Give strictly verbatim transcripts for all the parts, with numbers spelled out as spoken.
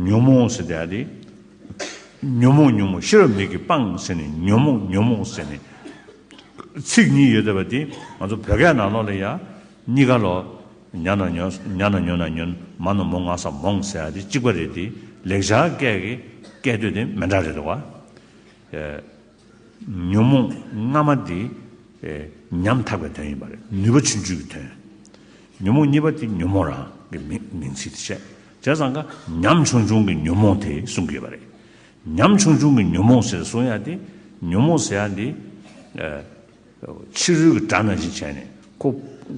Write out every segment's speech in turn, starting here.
ཉོན་མོངས་ཟེར་དེ་ཡ་དེ། ཉོན་མོངས་ཉོན་མོངས་ཤེས་རབ་མིག་གིས་སྤང་ཟེར་ནས་ཉོན་མོངས་ཉོན་མོངས་ཟེར་ནས་ཚིག་གཉིས་ཡོད་བསྡད་པ་དེ་ང་ཚོ་བོད་སྐད་ནང་ལོགས་ལ་ཡ་གཉིས་ཀ་ལོ། ཉ་ན་ཉོན། ཉ་ན་ཉོ་ན་ཉོན། མ་ན་མོ་ང་ས་མོངས་ཟེར་ཡ་དེ་གཅིག་པ་རེད་དེ། ལེགས་སྦྱར་སྐད་ཀྱི་སྐད་དོད་དེ་མི་འདྲ་རེད་འདུག་བ། ཉོན་མོངས་སྔ་མ་དེ་ཉམ་ཐག་པའི་དོན་ཡིན་པ་རེད། ནུས་པ་ཆུང་ཆུང་གི་དོན། ཉོན་མོངས་གཉིས་པ་དེ་ཉོན་མོངས་རང་གི་མིང་མིང་ཚིག་དེ་བྱས། བྱས་ཙང་ཀ་ཉམ་ཆུང་ཆུང་གི་ཉོན་མོངས་དེ་གསུང་གི་ཡོད་པ་རེད། ཉམ་ཆུང་ཆུང་གི་ཉོན་མོངས་ཟེར་གསུང་ཡ་དེ། ཉོན་མོངས་ཟེར་ཡ་དེ་ཕྱི་རོལ་གྱི་དགྲ་ནང་བཞིན་བྱས་ནས་ཁོ་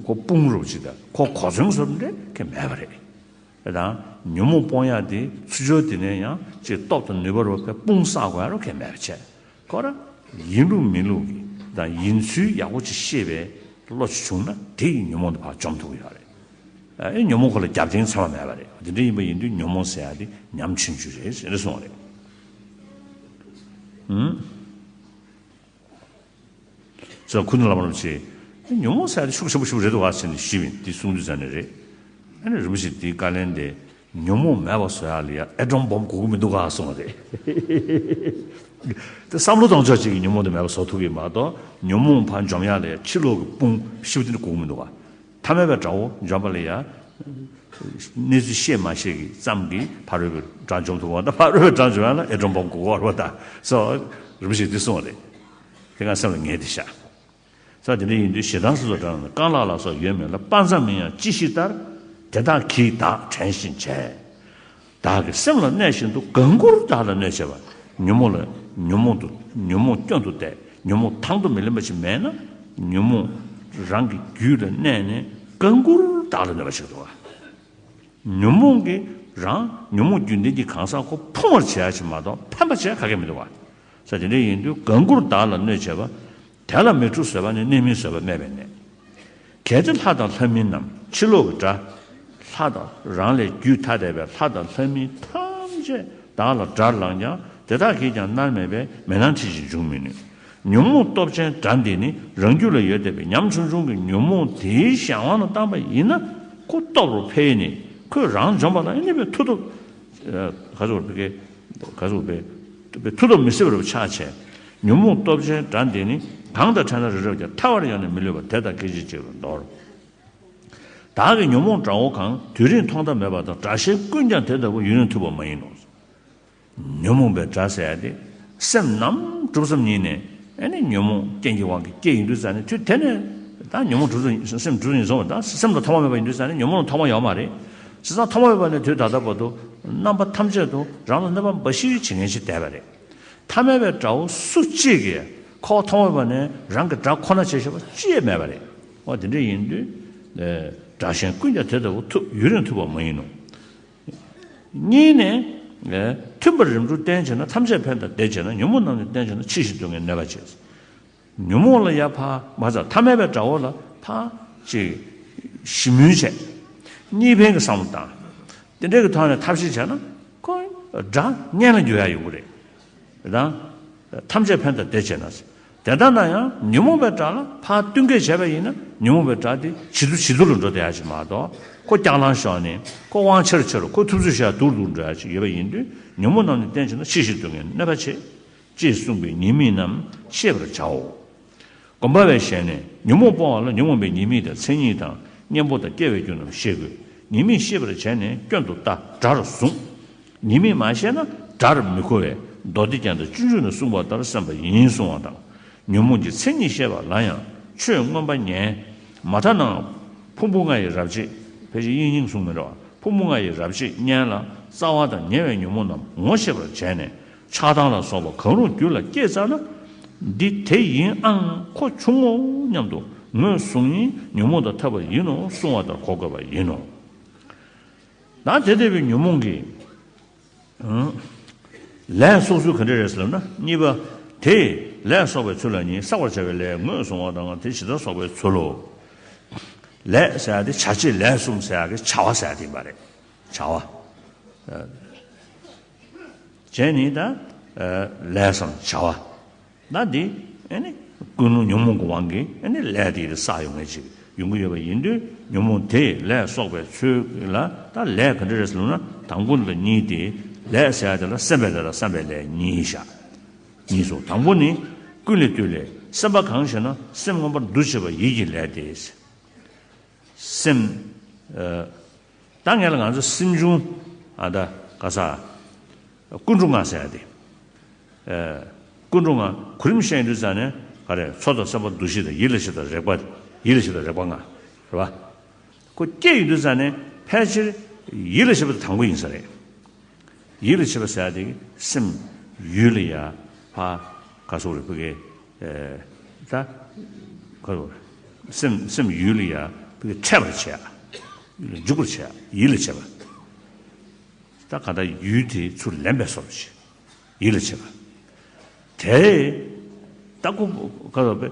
ཁོ་དཔུང་རུབ་ཅིག་དང་ཁོ་གོ་མཚོན་བཟོ་འདྲ་གི་མེད་པ་རེད། དེ་དང་ཉོན་མོངས་སྤོང་ཡག་དེ་ཚུར་ཕྱོགས་དེ་ནས་ཡང་ཅིག་སྟོབས་དང་ནུས་པ་རུ་བའི་དཔུང་བསགས་དགོས་ཡ་རུ་གལ་མེད་པ་བྱས། ཁོ་ར་ཡིན་ལུགས་མིན་ལུགས་ཀྱི་དང་ཡིན་ཚུལ་ཡག་པོ་ཅིག་ཤེས་པའི་བློ་ཅིག་བྱུང་ན་དེ་ཡི་ཉོན་མོངས་དེ་ཕར་འཇོམས་ཐུབ་ཀྱི་ཡོད་རེད། ཨེ་ཉོན་མོངས་ཁོ་ལ་རྒྱབ་རྟེན་ཚད་མ་མེད་པ་རེད། དེ་འདྲ་ཡིན་པ་ཡིན་དུས་ཉོན་མོངས་ཟེར་ཡ་དེ་ཉམ་ཆུང་ཆུང་རེད་ཟེར་ནས་གསུངས་པ་རེད། ཨུམ། ཙང་ཁུ་ནུ་བླ་མ་རིན་པོ་ཆེས་ཉོན་མོངས་ཟེར་ཡ་དེ་ཤུགས་ཆེན་པོ་ཞིག་རེད་འདུག་ག་ཟེར་ནས་ཞུས་པས། འདི་གསུང་དུས་ཙང་ནས་རེད། ཨ་ནི་རིན་པོ་ཆེ་འདིའི་བཀའ་ལན་དེ་ཉོན་མོངས་མེད་པ་བཟོ་ཡག་ལ་ཡ་ཨེ་ཏོམ་བོམ་དགོས་ཀྱི་མི་འདུག་ག་གསུངས་པ་རེད། དེ་བསམ་བློ་གཏོང་ཕྱོགས་གཅིག་གིས་ཉོན་མོངས་དེ་མེད་པ་བཟོ་ཐུབ་ཀྱི་མ་གཏོགས་ཉོན་མོངས་ཕར་འཇོམས་ཡག་ལ་ཡ་ཕྱི་ལོགས་ཀྱི་དཔུང་ཞིབ་དེ་འདྲ་དགོས་ཀྱི་མི་འདུག་ག་ཐ་མལ་པའི་དགྲ་བོ་འཇོམས་པ་ལ་ཡ། གནས་ཚུལ་ཤེས་མ་ཤེས་ཀྱི་ཙམ་གྱིས་ཕ་རོལ་པོའི་དགྲ་འཇོམས་ཐུབ་པ་དང་། ཕ་རོལ་པོའི་དགྲ་འཇོམས་ཡག་ལ་ཨེ་ཏོམ་བོམ་དགོས་ཀྱི་རེད་པ། ད་སོ། རིན་པོ་ཆེས་འདི་གསུངས་པ་རེད། དེ་ང་སེམས་ལ་ངེས་ཏེ་བཞག་ས་དེ་འདྲ་ཡིན་དུས་ཞེ་སྡང་སོ་སོ་དྲངས་ནས་རྐང་ལག་ལ་སོགས་ཡོད་མིན་ལ། དཔག་བསམ་མིན་ཡང་ཅི་ཞིག་ལྟར། དེ་དག་གིས་བདག་དྲན་ཞེན་བྱས། བདག་གི་སེམས་ལ་གནས་བཞིན་དུ་གང་བཀུར་བདག་ལ་གནོད་བྱེད་པ། ཉོན་མོངས་ལ་ཉོན་མོངས་དུ་ཉོན་མོངས་སྐྱོན་དུ་བལྟས། ཉོན་མོངས་དང་དུ་མི་ལེན་པ་ཞིག་མེད་ན། ཉོན་མོངས་རང་གི་རྒྱུད་ལ་གནས་ནས་གང་བཀུར་བདག་ལ་གནོད་པ་ཞིག་འདུག་ག་ཉོན་མོངས་ཀྱི་རང་ཉོན་མོངས་རྒྱུ་འདི་གི་གང་ཟག་ཁོ་ཕུང་བར་བྱེད་ཡ་ཞིག་མ་གཏོགས་ཕན་པ་བྱེད་ཡ་ག་གེ་མི་འདུག་ག་ས་དེ་འདྲ་ཡིན་དུས་གང་བཀུར་བདག་ལ་གནོད་བྱེད་པ། དེ་ལ་མི་འཁྲུགས་བཟོད་པ་ནི། གནོད་མིན་བཟོད་པ་སྨད་པའི་གནས། གལ་ཏེ་ལྷ་དང་ལྷ་མིན་རྣམས། ཕྱི་ལོགས་ཀྱི་དགྲ། ལྷ་དང་རང་ལས་རྒྱུད་ཐ་དད་པའི་ལྷ་དང་ལྷ་མིན་ཐམས་ཅད་བདག་ལ་དགྲར་ལངས་ཀྱང་། དེ་དག་གིས་ཀྱང་མནར་མེད་པའི་མེ་ནང་མཁྲིས་བཞིན་འབྱུང་མི་ནུས། ཉོན་མོངས་སྟོབས་ཅན་དགྲ་འདི་ནི་རང་རྒྱུད་ལ་ཡོད་བསྡད་པའི་ཉམ་ཆུང་ཆུང་གི་ཉོན་མོངས་དེའི་གཞན་དབང་ལ་བཏང་པ་ཡིན་ན། ཁོ་སྟོབས་རུ་འཕེལ་ནས་ཁོས་རང་འཇོམས་པ་ལ་ཨེ་ནི་བའི་མཐུ་སྟོབས། ག་ཚོད་པའི་ག་ཚོད་པའི་མཐུ་སྟོབས་མི་སྲིད་པ་རུ་ཆགས་བྱས། ཉོན་མོངས་སྟོབས་ཅན་དགྲ་འདི་ནི་གང་དང་ཕྲད་ན་རི་རབ་ཀྱང་། ཐར་བར་ཡང་ནི་མི་ལུས་པ། དེ་དག་སྐད་ཅིག་གཅིག་ལ་འདོར། བདག་གི་ཉོན་མོངས་དགྲ་བོ་གང་། དུས་རིང་ཐོག་མཐའ་མེད་པ་དང་། དགྲ་གཞན་ཀུན་ཀྱང་དེ་ལྟ་བུ། ཡུན་རིང་ཐུབ་པ་མ་ཡིན་ནོ། ཉོན་མོངས་པའི་དགྲ་ཟེར་ཡ་དེ་སེམས་ནམ་གྲུབ་ཙམ་ཉིད་ནས་ཨེ་ནི་ཉོན་མོངས་རྐྱེན་གྱི་དབང་གིས་སྐྱེ་ཡིན་དུས་ཙང་ནས། དུས་དེ་ནས་ད་ཉོན་མོངས་གྲུབ་ཙམ་སེམས་གྲུབ་ཙམ་ཉིད་སོང་བ་དང་། སེམས་ལ་ཐོག་མ་མེད་པ་ཡིན་དུས་ཙང་ནས་ཉོན་མོངས་ལ་ཐོག་མ་ཡོད་མ་རེད། བྱས་ཙང་ཐོག་མ་མེད་པ་ནས་དུས་ད་ལྟ་བར་དུ་རྣམ་པ་ཐམས་ཅད་དུ་རང་ལ་གནོད་པ་འབའ་ཞིག་བྱེད་མཁན་ཞིག་བསྡད་པ་རེད། ཐ་མལ་པའི་དགྲ་བོ་སུ་གཅིག་གིས་ཁོ་ཐོག་མ་མེད་པ་ནས་རང་གི་དགྲ་ཁོ་ན་བྱེད་ཤེས་པ་ཅི་ཡང་མེད་པ་རེད། འོ་དེ་འདྲ་ཡིན་དུས་དགྲ་གཞན་ཀུན་ཀྱང་དེ་ལྟ་བུ། ཐུབ་ཡུན་རིང་ཐུབ་པ་མ་ཡིན་ནོ། གཉིས་ནས། མཐུན་པར་རིམ་གྲོ་བསྟེན་བྱས་ན། ཐམས་ཅད་ཕན་དང་བདེ་བྱེད་ན། ཉོན་མོངས་རྣམས་ནི་བསྟེན་བྱས་ན། ཕྱིས་ཕྱིར་སྡུག་བསྔལ་གནོད་པ་བྱེད། ཉོན་མོངས་ལ་ཡ་ཕར་མ་ཚད་ཐ་མལ་པའི་དགྲ་བོ་ལ་ཕར་ཅིག་ཞི་མོལ་བྱས། གཉིས་ཕན་གྱི་བསམ་བློ་བཏང་། དེ་འདྲའི་གི་ཐོག་ནས་ཐབས་ཤེས་བྱས་ན་ཁོ་དགྲ་གཉེན་ལ་འགྱུར་ཡ་ཡོང་གི་རེད། དང་། ཐམས་ཅད་ཕན་དང་བདེ་བྱེད་ན། དེ་ལྟ་ན་ཡང་ཉོན་མོངས་པའི་དགྲ་ལ་ཕར་བསྟུན་མཁས་བྱས་པ་ཡིན་ན། ཉོན་མོངས་པའི་དགྲ་དེ་ཇེ་སྡུག་ཇེ་སྡུག་ལ་འགྲོ་བསྡད་ཡ་ཞིག་མ་གཏོགས། ཁོ་སྐྱག་ལང་ཤོར་ནས་ཁོ་དབང་ཆེ་རུ་ཆེ་རུ་ཁོ་ཐུབ་ཚོད་བྱས་སྡུག་སྡུག་འགྲོ་ཡ་ཞིག་ཡོད་པ་ཡིན་དུས། ཉོན་མོངས་རྣམས་ནི་བསྟེན་བྱས་ན། ཕྱིས་ཕྱིར་སྡུག་བསྔལ་གནོད་པ་བྱེད། ཅེས་གསུངས་པས་ཉེས་དམིགས་རྣམས་ཤེས་པར་བྱའོ། སྒོམ་པ་བའི་ཞལ་ནས། ཉོན་མོངས་སྤོང་བ་ལ་ཉོན་མོངས་པའི་ཉེས་དམིགས་དང་། མཚན་ཉིད་དང་། གཉེན་པོ་དང་། སྐྱེ་བའི་རྒྱུ་རྣམས་ཤེས་དགོས། ཉེས་དམིགས་ཤེས་པར་བྱས་ནས། སྐྱོན་དུ་ལྟ། དགྲར་བཟུང་། ཉེས་དམིགས་མ་ཤེས་ན་དགྲར་མི་གོ་བས། མདོ་སྡེ་རྒྱན་དང་སྤྱོད་འཇུག་ནས་གསུངས་པ་ལྟར་བསམ་པ་ཡིན་གསུང་བ་དང་། ཉོན་མོངས་ཀྱི་མཚན་ཉིད་ཤེས་པ་ལ་ཡང་ཆོས་མངོན་པ་ཉན། མ་ཐ་ན་ཕུང་པོ་ལྔ་ཡི་རབ་བྱེད། ཕལ་ཆེར་དབྱིངས་སྙིང་གསུང་མི་འདྲ་བ། ཕུང་པོ་ལྔ་ཡི་རབ་བྱེད་གཉེན་ལ། རྩ་བ་དང་ཉེ་བའི་ཉོན་མོངས་རྣམས་ངོ་ཤེས་པར་བྱས་ནས། ཆགས་སྡང་ལ་སོགས་པ་གང་རུང་རྒྱུད་ལ་སྐྱེས་ཙ་ན། འདི་དེ་ཡིན་ཨང་། ཁོ་བྱུང་ངོ་སྙམ་དུ་ངོས་བཟུང་ཡིན། ཉོན་མོངས་དང་འཐབ་པ་ཡིན་ནོ་གསུང་བ་ལྟར་གོ་དགོས་པ་ཡིན་ནོ། ད་དེ་ལྟ་བུའི་ཉོན་མོངས་ཀྱི། ལས་གསོག་ཚུལ་ག་འདྲ་རེད་ཟེར་ལབ་ན། གཉིས་པ། དེ་ལས་གསོག་པའི་ཚུལ་ལ་གཉིས། བསགས་པར་བྱ་བའི་ལས་ངོས་བཟུང་བ་དང་། དེ་ཇི་ལྟར་གསོག་པའི་ཚུལ་ལོ། ལས་ཟེར་ཡ་དེ་བྱ་བྱེད་ལས་གསུམ་ཟེར་ཡ་གི་བྱ་བ་ཟེར་ཡ་དེ་ཡིན་པ་རེད། བྱ་བ། བྱས་ནི་ད། ལས་སམ་བྱ་བ། ད་འདི་ཨེ་ནི་ཀུན་སློང་ཉོན་མོངས་ཀྱི་དབང་གིས་ཨེ་ནི་ལས་དེ་བསགས་ཡོང་ངེས་ཅིག་ཡོང་གི་ཡོད་པ་ཡིན་དུས། ཉོན་མོངས་དེས་ལས་གསོག་པའི་ཚུལ་ལ་ད་ལས་ག་འདྲ་རེད་ཟེར་ལབ་ན། དང་པོ་ལ་གཉིས་ཏེ། ལས་ཟེར་ཡ་དེ་ལ་སེམས་པའི་ལས་དང་བསམ་པའི་ལས་གཉིས་བཞག་གཉིས་སོ། དང་པོ་ནི། ཀུན་ལས་བཏུས་ལས། སེམས་པ་གང་ཞེ་ན། སེམས་མངོན་པར་འདུ་བྱེད་པ་ཡིད་ཀྱི་ལས་ཏེ། སེམས། ཨ། ད་ངས་ལ་ང་ཚོ་སེམས་བྱུང་། ཨ། ད་ག་ས། ཀུན་འགྲོ་ལྔ་ཟེར་ཡ་དེ། ཨ། ཀུན་འགྲོ་ལྔ་གོ་རིམ་བཤད་ཡོང་དུས་ཙ་ནས་ག་རེ། ཚོར་དང་སེམས་པ་འདུ་ཤེས་དང་ཡིད་ལ་བྱེད་དང་རེག་པ། ཡིད་ལ་བྱེད་དང་རེག་པ་ལྔ་རེད་པ། ཁོ་སྐྱེ་ཡོང་དུས་ཙ་ནས་ཕལ་ཆེར་ཡིད་ལ་བྱེད་པ་དེ་དང་པོ་ཡིན་ས་རེད། ཡིད་ལ་བྱེད་པ་ཟེར་ཡ་དེ་སེམས་ཡུལ་ལ་ཡ་ཕ་ག་སོགས་རེད་ཕ་གི། ཨེ། ད་ག་སོགས་སེམས་སེམས་ཡུལ་ལ་ཡ་ཕ་གི་འཕྲད་པར་བྱེད་ཡ། འཇུག་པར་བྱེད་ཡ། ཡིད་ལ་བྱེད་པ། ད་ག་ད་ཡུལ་དེ་ཚུར་ལེན་པའི་བཟོ་འདྲ་ཅིག་ཡིད་ལ་བྱེད་པ། དེ་ད་ཁོ་ག་ལ་བས་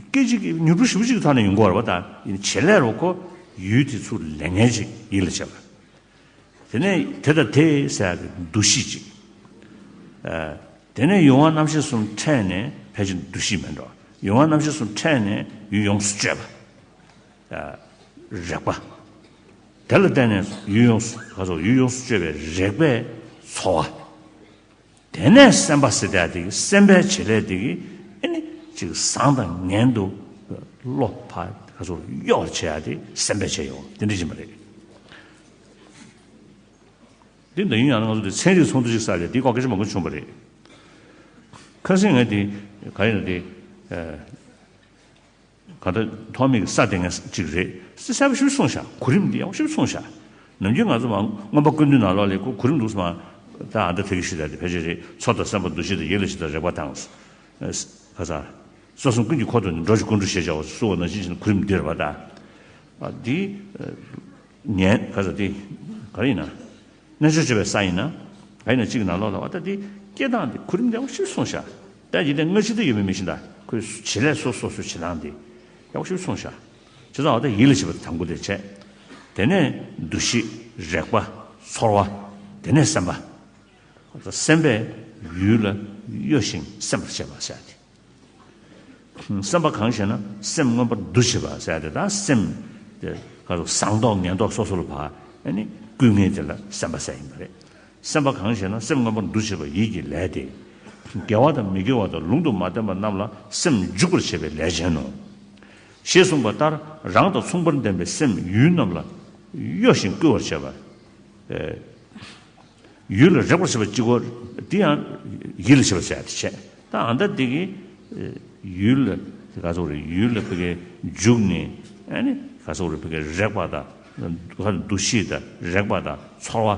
སྐད་ཅིག་མྱུར་བུ་ཞིབ་ཅིག་ཐོག་ནས་ཡོང་གི་ཡོད་རེད་པ། ད་ཡིན་བྱེད་ལས་རོ་ཁོ་ཡུལ་དེ་ཚུར་ལེན་མཁན་ཅིག་ཡིད་ལ་བྱེད་པ། དེ་ནས་དེ་དང་དེ་ཟེར་ཡག་གི་འདུ་ཤེས་ཅིག་ཨ། དེ་ནས་ཡུལ་དབང་རྣམ་ཤེས་གསུམ་འཕྲད་ནས། ཕལ་ཆེར་འདུ་ཤེས་མིན་འགྲོ། ཡུལ་དབང་རྣམ་ཤེས་གསུམ་འཕྲད་ནས་ཡུལ་ཡོངས་སུ་གཅོད་པ། ཨ། རེག་པ། དེ་ལ་བརྟེན་ནས་ཡུལ་ཡོངས་སུ་ག་ཚོད་ཡུལ་ཡོངས་སུ་གཅོད་པའི་རེག་པའི་ཚོར་བ། དེ་ནས་སེམས་པ་ཟེར་ཡག་དེ་སེམས་པའི་བྱེད་ལས་དེ་གིས་ཨ་ནི་ཅིག་བཟང་དང་ངན་དུ་བློ་ཕར་ག་ཚོད་གཡོ་བར་བྱེད་ཡག་དེ་སེམས་པའི་བྱེད་ཡོང་དེ་འདྲ་ཡིན་པ་རེད། འདི་འདི་ཡིན་ཡང་ང་ཚོ་འདི་ཚན་རིག་ཚོགས་འདུ་ཞིག་བསགས་ཡ་འདི་ཀོ་སྐད་ཆ་མང་པོ་བྱུང་བ་རེད། ཁ་སང་ང་འདི་ག་ཡིན་ན་འདི། ཨ། གང་ལྟར་ཐོག་མེད་ཀྱི་ས་དེ་ངས་ཅིག་རེད། གསལ་པོ་ཞིག་གསུངས་ཤག་གོ་རིམ་འདི་ཡག་པོ་ཞིག་གསུངས་ཤག་ནམ་རྒྱུན་ང་ཚོ་མ་མངོན་པ་ཀུན་བཏུས་ནང་ལོགས་ལ་ཁོ་གོ་རིམ་འདུག་སེ་མ། ད་ཨ་ད་དེ་གི་ཤི་ད་དེ་ཕལ་ཆེར་རེད། ཚོར་དང་སེམས་པ་འདུ་ཤེས་དང་ཡིད་ལ་བྱེད་དང་རེག་པ་དང་། ཨ། ག་ས། སོ་གསུམ་ཀུན་གྱི་འཁོར་དུ་ནི། འགྲོ་ཞིང་ཀུན་འགྲོ་ཞེས་བྱ་བ་གསུངས་པ་ནང་བཞིན་བྱས་ནས་གོ་རིམ་འདི་རེད་པ་ད། ཨ། འདི། ཨ། ངན་ག་ས་དེ་ག་རེ་ཡིན་ན། རྣལ་འབྱོར་སྤྱོད་པའི་ས་ཡིན་ན། ག་ཡིན་ན་གཅིག་གི་ནང་ལོགས་ལ་བ་ད་དེ་སྐྱེ་སྟངས་དེ་གོ་རིམ་ཡག་པོ་ཞིག་གསུངས་ཤག་ད་ཡིན་ན་སྔ་ཕྱི་དུ་ཡོད་མེད་མི་ཤེས་ད། ཁོས་བྱེད་ལས་སོ་སོ་སོའི་བྱེད་སྟངས་དེ་ཡག་པོ་ཞིག་གསུངས་ཤག་བྱས་ཙང་བ་ད་ཡིད་ལ་བྱེད་པ་དེ་དང་པོ་དེ་བྱས། དེ་ནས་འདུ་ཤེས། རེག་པ། ཚོར་བ། དེ་ནས་སེམས་པ། སེམས་པས་ཡུལ་ལ་གཡོ་ཞིང་སེམས་པར་བྱེད་པ་ཟེར་ཏེ། སེམས་པ་གང་ཞེ་ན། སེམས་མངོན་པར་འདུ་བྱེད་པ་ཟེར་ཏེ། ད་སེམས་དེ་ག་ཚོད་བཟང་མདོག་ངན་མདོག་སོ་སོ་ལ་ཕར་ཨ་ནི་བསྐུལ་མཁན་དེ་ལ་སེམས་པ་ཟེར་ཡིན་པ་རེད། སེམས་པ་གང་ཞེ་ན། སེམས་མངོན་པར་འདུ་བྱེད་པ་ཡིད་ཀྱི་ལས་ཏེ། དགེ་བ་དང་མི་དགེ་བ་དང་ལུང་དང་མ་བསྟན་པ་རྣམས་ལ་སེམས་འཇུག་པར་བྱེད་པའི་ལས་ཅན་ནོ། ཞེས་གསུངས་པ་ལྟར། རང་དང་མཚུངས་པར་ལྡན་པའི་སེམས་ཡུལ་རྣམས་ལ་གཡོ་ཞིང་བསྐུལ་བར་བྱེད་པ། ཨེ། ཡུལ་ལ་རེག་པར་བྱེད་པ་གཅིག་པོ་འདི་ཡང་ཡིད་ལ་བྱེད་པ་ཟེར་ཡ་དེ་བྱས། ད་ཨ་ད་འདི་གི་ཡུལ་ལ་ག་ཚོད་རེད། ཡུལ་ལ་ཕ་གི་འཇུག་ནས་ཨ་ནི་ག་ཚོད་རེད། ཕ་གི་རེག་པ་དང་། འདུ་ཤེས་དང་རེག་པ་དང་ཚོར་བ།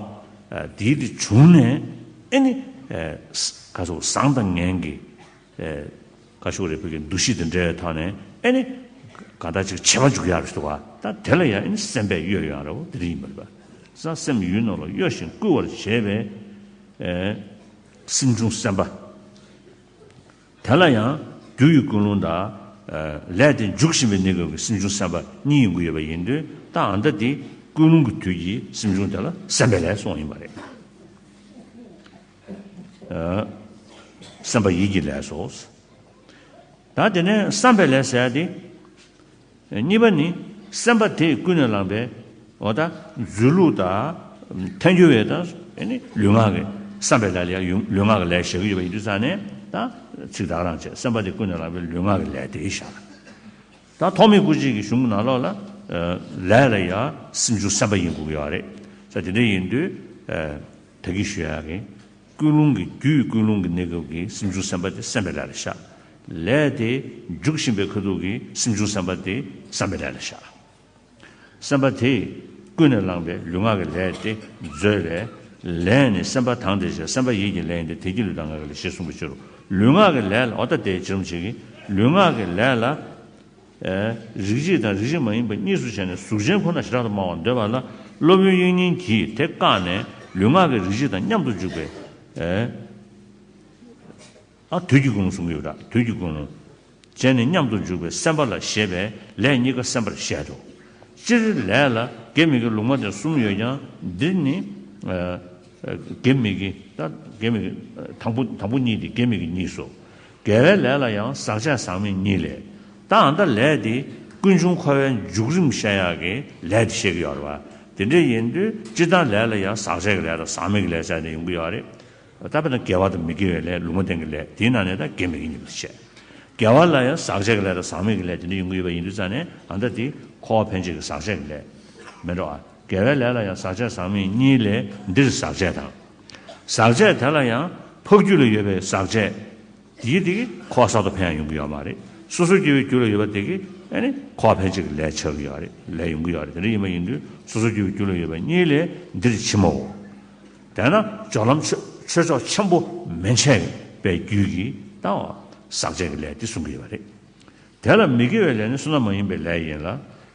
ཨ། འདི་དེ་བྱུང་ནས་ཨ་ནི་ག་ཚོད་བཟང་དང་ངན་གྱི། ཨེ། ཁ་ཤུགས་རེ་ཕུད་ཀྱི་འདུ་ཤེས་དེ་འདྲའི་ཐོག་ནས་ཨེ་ནི། གང་ལྟར་ཅིག་བྱེད་པ་འཇུག་ཡག་རེད་འདུག་ག་ད་དེ་ལ་ཡང་ཨེ་ནི་སེམས་པས་གཡོ་ཡོང་རེད་པ། དེ་འདྲ་ཡིན་པ་རེད་པ། ས་སེམས་ཡུལ་རྣམས་ལ་གཡོ་ཞིང་བསྐུལ་བར་བྱེད་པའི། ཨེ། སེམས་བྱུང་སེམས་པ། དེ་ལ་ཡང་རྒྱུ་ཡི་ཀུན་སློང་དང་། ཨེ། ལས་དེ་འཇུག་བཞིན་པའི་གནས་སྐབས་ཀྱི་སེམས་བྱུང་སེམས་པ་གཉིས་ཡོང་གི་ཡོད་པ་ཡིན་དུས། ད་ཨ་ད་དེ་ཀུན་སློང་གི་དུས་ཀྱི་སེམས་བྱུང་དེ་ལ་སེམས་པའི་ལས་གསུངས་ཡིན་པ་རེད། ཨ། སེམས་པ་ཡིད་ཀྱི་ལས་སོ། ད་དེ་ནས་བསམ་པའི་ལས་ཟེར་ཡ་དེ། གཉིས་པ་ནི། སེམས་པ་དེས་ཀུན་ནས་བསླངས་པའི། འོ་ད་མཛོད་ལུགས་དང་། ཐལ་འགྱུར་བའི་དང་། ཨ་ནི་ལུས་ངག་གི་བསམ་པའི་ལས་ལ་ཡང་ཡུལ་ལུས་ངག་གི་ལས་བཞག་གི་ཡོད་པ་ཡིན་དུས་ཙང་ནས། ད་ཚིག་ད་ག་རང་བྱས། སེམས་པ་དེས་ཀུན་ནས་བསླངས་པའི་ལུས་ངག་གི་ལས་དེ་བཞག་ད་ཐོགས་མེད་སྐུ་མཆེད་ཀྱི་གཞུང་གི་ནང་ལོགས་ལ། ལས་ལ་ཡང་སེམས་བྱུང་སེམས་པ་ཡིན་དགོས་ཀྱི་ཡོད་རེད། ས་དེ་འདྲ་ཡིན་དུས། ད་གིན་ཞུ་ཡག་གི། ཀུན་སློང་གི་རྒྱུ་ཡི་ཀུན་སློང་གི་གནས་སྐབས་ཀྱི་སེམས་བྱུང་སེམས་པ་དེ་སེམས་པའི་ལས་ལ་བཞག་ལས་དེ་འཇུག་བཞིན་པའི་ཁ་ཐུག་གི་སེམས་བྱུང་སེམས་པ་དེ་བསམ་པའི་ལས་ལ་བཞག་སེམས་པ་དེས་ཀུན་ནས་བསླངས་པའི་ལུས་ངག་གི་ལས་དེ་མཛོད་ལས། ལས་ནི་སེམས་པ་དང་བདེ་ཕྱིར། སེམས་པ་ཡིད་ཀྱི་ལས་ཡིན་ཏེ། དེ་ཀྱང་ལུས་དང་ངག་གི་ལས་ཞེས་གསུངས་པའི་ཕྱིར་རོ། ལུས་ངག་གི་ལས་ལ། འོ་ད་དེ་ཅི་རིམ་བྱེད་ཀྱི། ལུས་ངག་གི་ལས་ལ། ཨེ། རིགས་གཅིག་དང་རིགས་གཅིག་མ་ཡིན་པ་གཉིས་སུ་བྱས་ནས་གཟུགས་ཅན་ཁོ་ན་ཞེ་དྲག་ཏུ་སྨྲ་བར་འདོད་པ་ལ། སློབ་དཔོན་དབྱིག་གཉེན་གྱིས་དེ་བཀག་ནས་ལུས་ངག་གི་རིགས་གཅིག་དང་མཉམ་དུ་འཇུག་པའི། ཨེ། ཨ། དུས་ཀྱི་ཀུན་སློང་གསུང་གི་ཡོད་ར། དུས་ཀྱི་ཀུན་སློང་། བྱས་ནས་མཉམ་དུ་འཇུག་པའི་སེམས་པ་ལ་ཞེས་པས་ལས་གཉིས་ཀ་སེམས་པར་བཤད་དོ། སྤྱིར་ལས་ལ་དགེ་མི་དགེ་ལུང་མ་བསྟན་གསུམ་ཡོད་ཀྱང་། འདིར་ནི། ཨ། དགེ་མི་དགེ། ད་དགེ་མི་དགེ། དང་པོ་དང་པོ་གཉིས་དེ་དགེ་མི་དགེ་གཉིས་སོ། དགེ་བའི་ལས་ལ་ཡང་ཟག་བཅས་ཟག་མེད་གཉིས་ལས། ད་ཨ་ད་ལས་དེ་ཀུན་འབྱུང་འཁོར་བའི་འཇུག་རིམ་བཤད་ཡག་གི་ལས་དེ་བཤད་ཀྱི་ཡོད་རེད་པ། དེ་འདྲ་ཡིན་དུས་སྤྱིར་བཏང་ལས་ལ་ཡང་ཟག་བཅས་ཀྱི་ལས་དང་ཟག་མེད་ཀྱི་ལས་བྱས་ནས་ཡོང་གི་ཡོད་རེད། ད་དཔེར་ན་དགེ་བ་དང་མི་དགེ་བའི་ལས། ལུང་མ་བསྟན་གྱི་ལས། དེའི་ནང་ནས་ད་དགེ་མི་དགེ་གཉིས་པ་བཤད། དགེ་བ་ལ་ཡང་ཟག་བཅས་ཀྱི་ལས་དང་ཟག་མེད་ཀྱི་ལས་དེ་འདྲ་ཡོང་གི་ཡོད་པ་ཡིན་དུས་ཙང་ནས། ཨ། ད་དེ་འཁོར་བ་འཕེན་བྱེད་ཀྱི་ཟག་བཅས་ཀྱི་ལས་མེད་འགྲོ། ཨ། དགེ་བའི་ལས་ལ་ཡང་ཟག་བཅས་ཟག་མེད་གཉིས་ལས། འདིར་ཟག་བཅས་དང་། ཟག་བཅས་དེ་ལ་ཡང་འཕགས་རྒྱུད་ལ་ཡོད་པའི་ཟག་བཅས། དེའི་དེ་གིས་འཁོར་བ་གསར་དུ་འཕེན་ཡང་ཡོང་གི་ཡོད་མ་རེད། སོ་སོ་སྐྱེ་བོའི་རྒྱུད་ལ་ཡོད་པ་དེ་གིས་ཨ་ནི་འཁོར་བ་འཕེན་བྱེད་ཀྱི་ལས་ཆགས་ཀྱི་ཡོད་རེད། ལས་ཡོང་གི་ཡོད་རེད། དེ་འདྲ་ཡིན་པ་ཡིན་དུས་སོ་སོ་སྐྱེ་བོའི་རྒྱུད་ལ་ཡོད་པ་གཉིས་ལས་འདིར་ཕྱི་མའོ། དེས་ན་སྦྱོར་ལམ་ཆོས་ཆོས་མཆོག་ཆེན་པོ་མན་ཆད་པའི་རྒྱུད་ཀྱི་ལྟ་བ་ཟག་བཅས་ཀྱི་ལས་དེ་གསུང་གི་ཡོད་པ་རེད། དེ་ལ་མི་དགེ་བའི་ལས་ནི་བསོད་ནམས་མ་ཡིན་པའི་ལས་ཡིན་ལ།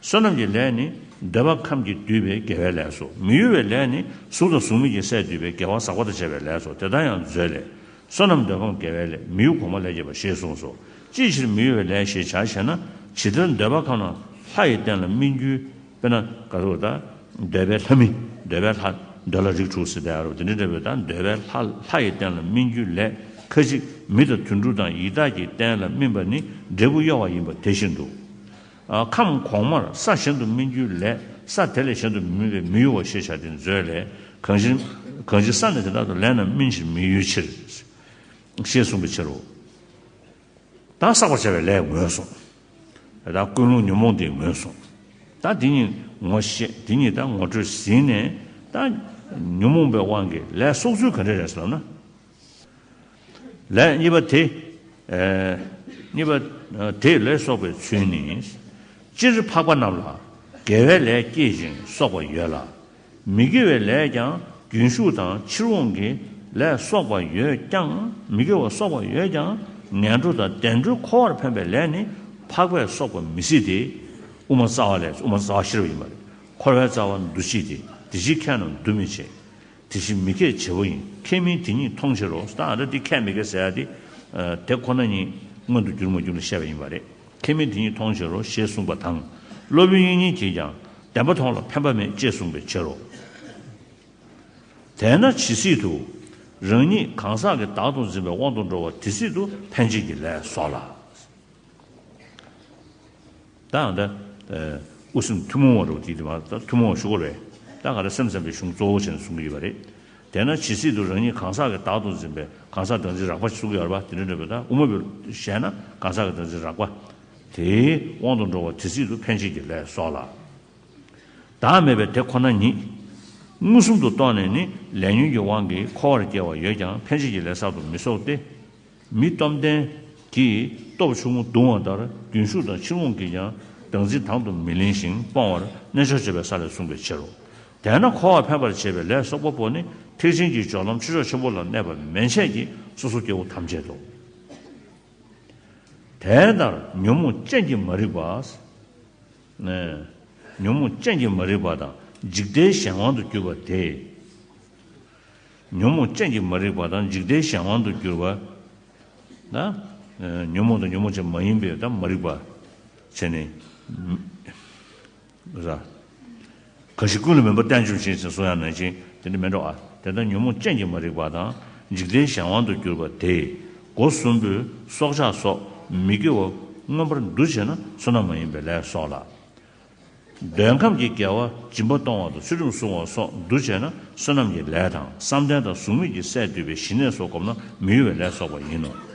བསོད་ནམས་ཀྱི་ལས་ནི་འདོད་པ་ཁམས་ཀྱིས་བསྡུས་པའི་དགེ་བའི་ལས་སོ། མི་ཡུལ་བའི་ལས་ནི་གཟུགས་དང་གཟུགས་མེད་ཀྱི་སས་བསྡུས་པའི་དགེ་བ་ཟག་པ་དང་བཅས་པའི་ལས་སོ། དེ་དག་ཡང་མཛོད་ལས། བསོད་ནམས་འདོད་ཁམས་དགེ་བའི་ལས། མི་ཡུལ་གོང་མ་ལས་སྐྱེས་པ་ཞེས་གསུངས་སོ། ཅིའི་ཕྱིར་མི་ཡུལ་བའི་ལས་ཞེས་བྱ་ཞེ་ན། ཇི་ལྟར་འདོད་པ་ཁམས་ན་ལྷ་ཡི་རྟེན་ལ་སྨིན་རྒྱུའི། དཔེར་ན་ག་རེ་ཟེར། ད་འདོད་པའི་ལྷ་མི། འདོད་པའི་ལྷ། འདོད་ལྷ་རིགས་དྲུག་ཟེར་དེ་ཨ་རོ། དེ་འདྲ་འདྲ་བའི། ད་འདོད་པའི་ལྷ། ལྷ་ཡི་རྟེན་ལ་སྨིན་རྒྱུའི་ལས། ཁ་ཅིག་མི་དང་དུད་འགྲོ་དང་ཡི་དྭགས་ཀྱི་རྟེན་ལ་སྨིན་པ་ནི་འབྲས་བུ་གཡོ་བ་ཡིན་པ་དེ་བཞིན་དུ། ཨ། ཁམས་གོང་མར་ས་གཞན་དུ་སྨིན་རྒྱུའི་ལས། ས་དེ་ལས་གཞན་དུ་མི་སྨིན་པས་མི་ཡུལ་བ་ཞེས་བྱ་སྟེ་མཛོད་ལས། གང་ཕྱིར། གང་ཕྱིར་ས་ནི་དེ་དག་ཏུ་ལས་རྣམས་སྨིན་ཕྱིར་མི་ཡུལ་ཕྱིར། ཞེས་གསུངས་པའི་ཕྱིར་རོ། ད་བསགས་པར་བྱ་བའི་ལས་ངོས་བཟུང་། ད་ཀུན་སློང་ཉོན་མོངས་དེ་ངོས་བཟུང་། ད་དེ་ཉིད་ངོ་ཤེས། དེ་ཉིད་ད་ངོ་སྤྲོད་ཟིན་ནས། ད་ཉོན་མོངས་པའི་དབང་གིས་ལས་གསོག་ཚུལ་ག་འདྲ་རེད་ཟེར་ལབ་ན། ལས་གཉིས་པ་དེ། ཨེ། གཉིས་པ། ཨ། དེས་ལས་གསོག་པའི་ཚུལ་ནི། སྤྱིར་འཕགས་པ་རྣམས་ལ་དགེ་བའི་ལས་བསྐྱེད་ཅིང་གསོག་པ་ཡོད་ལ། མི་དགེ་བའི་ལས་ཀྱང་རྒྱུན་ཞུགས་དང་ཕྱིར་འོང་གི་ལས་གསོག་པ་ཡོད་ཀྱང་། མི་དགེ་བ་གསོག་པ་ཡོད་ཀྱང་ངན་འགྲོ་དང་བདེ་འགྲོའི་འཁོར་བར་འཕེན་པའི་ལས་ནི་འཕགས་པས་གསོག་པ་མི་སྲིད་དེ། དབུ་མ་རྩ་བ་ལས། དབུ་མ་རྩ་བ་ཤེས་རབ་ཡིན་པ་རེད། འཁོར་བའི་རྩ་བ་འདུ་བྱེད་དེ། དེ་ཕྱིར་ཁས་རྣམས་འདུ་མི་བྱེད། དེ་ཕྱིར་མི་ཁས་བྱེད་པོ་ཡིན། ཁས་མིན་དེ་ཉིད་མཐོང་ཕྱིར་རོ། ད་ཨ་འདྲ་དེ་ཁས་མི་ཁས་ཟེར་ཡ་དེ། ཨ། དེ་ཁོ་ན་ཉིད་མངོན་དུ་གྱུར་མ་གྱུར་ལ་བཤད་པ་ཡིན་པ་རེད། ཁས་མིན་དེ་ཉིད་མཐོང་ཕྱིར་རོ་ཞེས་གསུངས་པ་དང་། སློབ་དཔོན་དབྱིག་གཉེན་གྱིས་ཀྱང་བདེན་པ་མཐོང་ལ་ཕན་པ་མེད་ཅེས་གསུངས་པའི་ཕྱིར་རོ། དེས་ན་ཇི་སྲིད་དུ་རང་ཉིད་གང་ཟག་གི་བདག་ཏུ་འཛིན་པའི་དབང་དུ་འགྲོ་བ་དེ་སྲིད་དུ་འཕེན་བྱེད་ཀྱི་ལས་གསོག་ལ། ད་ཨ་ད། ཨ། དབུ་སེམས་ཐུན་མོང་བ་རུ་དེ་དེ་མ། ད་ཐུན་མོང་བ་ཞུ་དགོས་རེད། ད་ག་རེ་སེམས་ཙམ་པའི་གཞུང་གཙོ་བོ་བྱས་ནས་གསུང་གི་ཡོད་པ་རེད། དེས་ན་ཇི་སྲིད་དུ་རང་ཉིད་གང་ཟག་གི་བདག་ཏུ་འཛིན་པའི། གང་ཟག་བདག་འཛིན་རགས་པ་གསུང་གི་ཡོད་རེད་པ། དེ་འདྲ་འདྲ་བའི། ད་དབུ་མ་པའི་བཤད་ན་གང་ཟག་གི་བདག་འཛིན་རགས་པ་དེའི་དབང་དུ་འགྲོ་བ་དེ་སྲིད་དུ་འཕེན་བྱེད་ཀྱི་ལས་གསོག་ལ། བདག་མེད་པའི་དེ་ཁོ་ན་ཉིད། མངོན་སུམ་དུ་རྟོགས་ནས་ནི་ལས་ཉོན་གྱི་དབང་གིས་འཁོར་བར་སྐྱེ་བ་ཡོད་ཀྱང་འཕེན་བྱེད་ཀྱི་ལས་གསར་དུ་མི་གསོག་སྟེ། མི་སྟོབས་ལྡན་གྱིས་སྟོབས་ཆུང་ངུ་བརྡུང་བ་ལྟར་རྒྱུན་ཞུགས་དང་ཕྱིར་འོང་གིས་ཀྱང་བདག་འཛིན་དང་དུ་མི་ལེན་ཞིང་སྤོང་བར་རྣལ་འབྱོར་བྱེད་པའི་ས་ལས་གསུངས་པའི་ཕྱིར་རོ། དེས་ན་འཁོར་བ་འཕེན་པར་བྱེད་པའི་ལས་གསོག་པ་པོ་ནི་ཐེག་ཆེན་གྱི་སྦྱོར་ལམ་ཆོས་མཆོག་ཆེན་པོ་ལ་གནས་པ་མན་ཆད་ཀྱི་སོ་སོ་སྐྱེ་བོ་ཐམས་ཅད་དོ། དེ་ལྟར་ཉོན་མོངས་ཅན་གྱི་མ་རིག་པ། ཉོན་མོངས་ཅན་གྱི་མ་རིག་པ་དང་འཇིག་ལྟའི་གཞན་དབང་དུ་གྱུར་པ་དེ། ཉོན་མོངས་ཅན་གྱི་མ་རིག་པ་དང་འཇིག་ལྟའི་གཞན་དབང་དུ་གྱུར་པ། ན། ཉོན་མོངས་དང་ཉོན་མོངས་ཅན་མ་ཡིན་པའི་ད་མ་རིག་པ་བྱས་ནས། ར། གང་ཞིག་ཀུན་ལ་མིན་པ་རྟེན་འབྱུང་བཞིན་ཟེར་གསུང་ཡག་ནང་བཞིན་དེ་འདྲ་མིན་འགྲོ། ཨ། དེ་ལྟར་ཉོན་མོངས་ཅན་གྱི་མ་རིག་པ་དང་འཇིག་ལྟའི་གཞན་དབང་དུ་གྱུར་པ་དེས་སྒོ་གསུམ་པོའི་སྲོག་ཆགས་སོགས་མི་དགེ་བ་མངོན་པར་འདུ་བྱས་ན་བསོད་ནམས་མ་ཡིན་པའི་ལས་གསོག་ལ། འདོད་ཁམས་ཀྱི་དགེ་བ་སྦྱིན་པ་གཏོང་བ་དང་ཚུལ་ཁྲིམས་སྲུང་བ་སོགས་འདུ་བྱས་ན་བསོད་ནམས་ཀྱི་ལས་དང་། བསམ་གཏན་དང་གཟུགས་མེད་ཀྱི་སས་བསྡུས་པའི་ཞི་གནས་སོགས་བསྒོམས་ན་མི་གཡོ་བའི་ལས་གསོག་པ་ཡིན་ནོ།